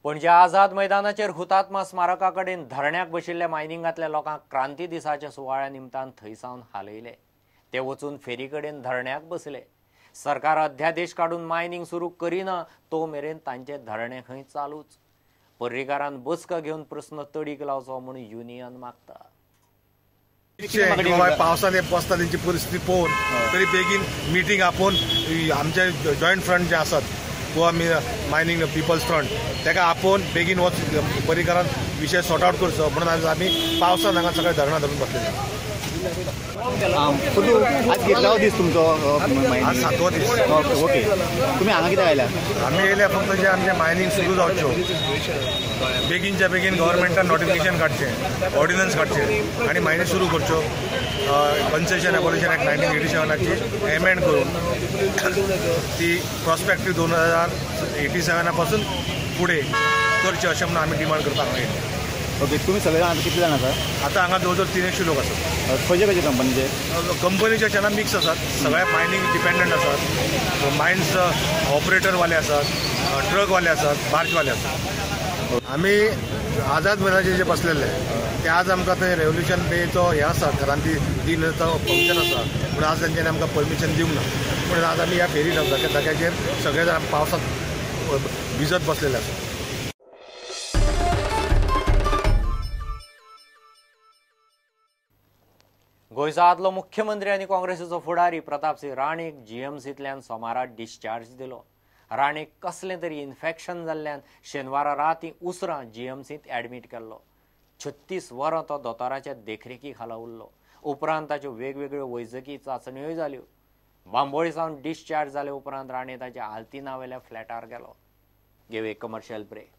पणजे आझाद मैदानाचेर हुतात्मा स्मारका कडेन धरण्याक बशिल्ल्या मायनिंगांतल्या लोकांक क्रांती दिसाच्या सुवाळ्या निमतान थंय सावन हालयले. ते वचून फेरी कडेन धरण्याक बसले. सरकार अध्यादेश काडून मायनिंग सुरू करिना तो मेरेन तांचे धरणे खंय चालूच. पर्रीकारान बसका घेवन प्रस्न तडीक लावचो म्हूण युनियन मागता. पावसान बसता तेंची परिस्थिती पळोवन तरी बेगीन मिटींग आपोवन आमचे जॉयंट फ्रंट जे आसात गोवा मायनिंग पिपल्स फ्रंट ताका आपोवन बेगीन वच पर्रीकारान विशय सॉर्ट आवट करचो म्हणून आज आमी पावसान हांगा सगळे धरणां धरून बसलेले. आज कितलो दीस तुमचो? आज 7वो दीस. ओके, तुमी हांगा कित्याक आयल्या? आमी येयल्या फक्त जे आमचे मायनिंग सुरू जावच्यो बेगीनच्या बेगीन गव्हर्मेंटान नोटिफिकेशन काडचें, ऑर्डिनन्स काडचें आनी मायनिंग सुरू करच्यो. कन्सेशन एबॉलिशन एक्ट 1987 एमेंड करून ती प्रॉस्पेक्टीव 2087 पासून फुडें करची अशें म्हणून आमी डिमांड करपाक हांगा. ओके, तुमी सगळे जाण कितले जाण आसा? आतां हांगा जवळ जवळ 300 लोक आसात. खंयचे खंयचे कंपनीचे? कंपनीचे अशें ना, मिक्स आसात, सगळे मायनींग डिपेंडंट आसात, मायन्स ऑपरेटरवाले आसात, ट्रकवाले आसात, बार्जवाले आसात. आमी आझाद मैदानाचेर जे बसलेले ते आज आमकां थंय रेव्होल्युशन डेचो हें आसा, क्रांती दिनाचो फंक्शन आसा म्हणून आज तेंच्यांनी आमकां परमिशन दिवंक ना म्हणून आज आमी ह्या फेरी धक्याचेर सगळे जाण पावसांत भिजत बसलेले आसात. गोंयचो आदलो मुख्यमंत्री आनी काँग्रेसीचो फुडारी प्रतापसिंह राणेक जीएमसींतल्यान सोमारा डिस्चार्ज दिलो. राणेक कसलें तरी इन्फेक्शन जाल्ल्यान शेनवारा राती उसरां जीएमसींत ॲडमीट केल्लो. 36 वरां तो दोतोराच्या देखरेखी खाला उरलो. उपरांत ताच्यो वेगवेगळ्यो वैजकी चांचण्योय जाल्यो. बांबोळी सावन डिस्चार्ज जाले उपरांत राणे ताच्या आल्तिना वेल्या फ्लॅटार गेलो. घेवया एक कमर्शियल ब्रेक.